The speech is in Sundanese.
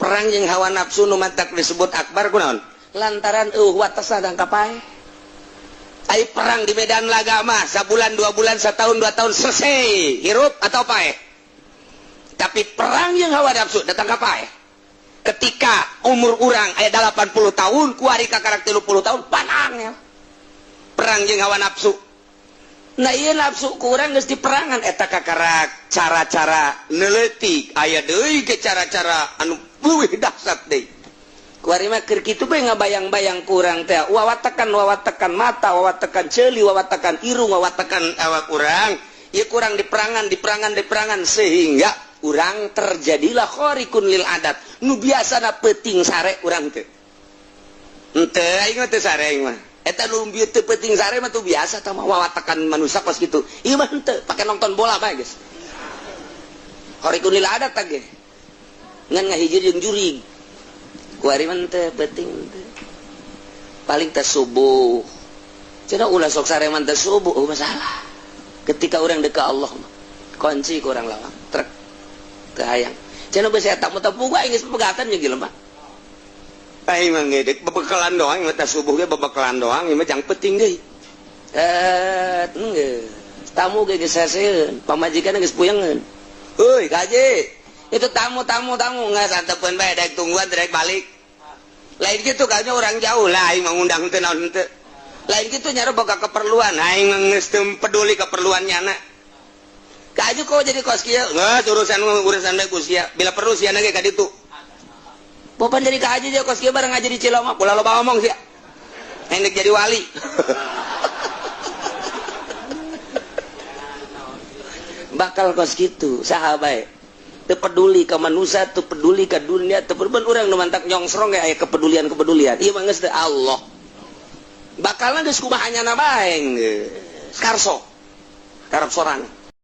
Perang jeung hawa nafsu nu matak disebut akbar kunaon? Lantaran eueuh watesna dan kapae. Ai perang di medan laga mah sabulan, 2 bulan, setahun, 2 tahun selesai, hirup atau pae. Tapi perang yang hawa nafsu datang kapae. Ketika umur urang aya 80 tahun, kuari kakarak 30 tahun panangnya. Perang jeung hawa nafsu. Nah, iya, nafsu kurang geus diperangan eta kakarak cara-cara neleutik, aya deui ke cara-cara anu leuwih dahsyat deui. Kuari mah keur kitu bae ngabayang-bayang kurang teh wawatekan, wawatekan mata, wawatekan ceuli, wawatekan irung, wawatekan awak urang. Ieu kurang diperangan, diperangan, diperangan, sehingga urang terjadilah khariqun lil adat. Nu biasana peuting sare urang teh. Henteu, aing mah teu sare, aing mah. Eta nu teu peuting sare mah tuh biasa tah mah, wawatekan manusia kos kitu. Ieu mah henteu, pake nonton bola bae geus. Khariqun lil adat tah ge. Ngan ngahiji jeung jurig. Kuari mah teu peuting teu. Paling teh subuh. Cenah ulah sok sare mah teh subuh, oh masalah. Ketika orang dekat Allah mah kunci ku urang lawang, trek. Teu hayang. Cenah beusi eta mah teu puguh, aing geus pegatan jeung jelema. Aing mah ngedek bebekalan doang, mah teh subuh ge bebekalan doang, ieu mah jang penting deui. Eh, geus. Tamu ge geus seseun, pamajikan geus puyengeun. Euy, kaji. Itu tamu, tamu, tamu nggak santepeun bae, daek tungguan, daek balik. Lain gitu kayaknya orang jauh lah, aing mah ngundang teu naon teu. Lain gitu nyara boga keperluan, aing mah geus teu peduli keperluan nyana. Kaju kok jadi kos kieu? Geus, urusan urusan bae ku sia. Bila perlu sia ge ka ditu. Bopan jadi kaji dia kos kieu bareng aja di Ciloma, ulah loba omong sia. Hendak jadi wali. Bakal kos kitu, saha bae. Teu peduli ka manusia, teu peduli ka dunia, teu peduli urang nu mantak nyongsrong ge aya kepedulian-kepedulian. Ieu mah geus teu Allah. Bakalna geus kumaha nyana bae geus. Karso. Karep sorang.